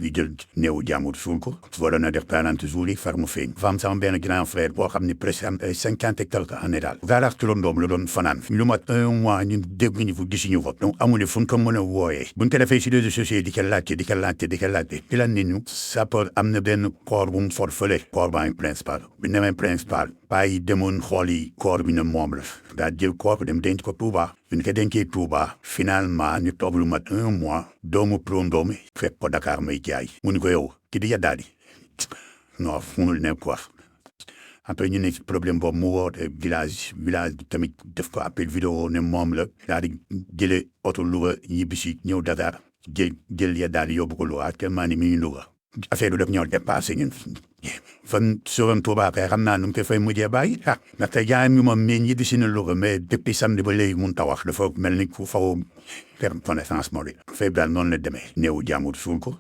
ñu jël néewu jàmbur suul ko waroon na def 40 jours yi far mu feeñ fa am sama benn grand frère boo xam ne presque am 50 et quelque année daal garage turandoom la doon fanaan lu mat 1 mois ñun dégguñu ko gisuñu ko donc amuñu fu ñu ko mën a wooyee buñ ko defee si réseaux sociaux di ko laajte di la nit ñu sapeur am na benn corps bu mu for fële corps baa ngi principal bi nemee principal paa yi demoon xool yi corps bi ne moom la daa jël corps bi dem denc ko Touba bi ñu ko dencee Touba finalement ñu toog lu mat 1 mois doomu turandoom fekk ko Dakar may jaay mu ni ko yow ki di yaddaadi non munul ne quoi après ñu ne problème boobu mu woote village tamit def ko appel vidéo ne moom la daal di jëlee oto Louga ñibbisi ñëw Dakar jël yaddaadi yóbbu ko Louga actuellement ni mi ngi Louga affaire bi daf ñoo dépassé ñun fan soron Touba kay xam naa nu mu ko fay mujjee bàyyi ndaxte jaayam mi moom mii ñibbi si na Louga mais depuis samedi ba léegi mun ta wax dafa mel ni ku faw perdre connaissance moo di fay daal noonu la demee néewu jàmbur suul ko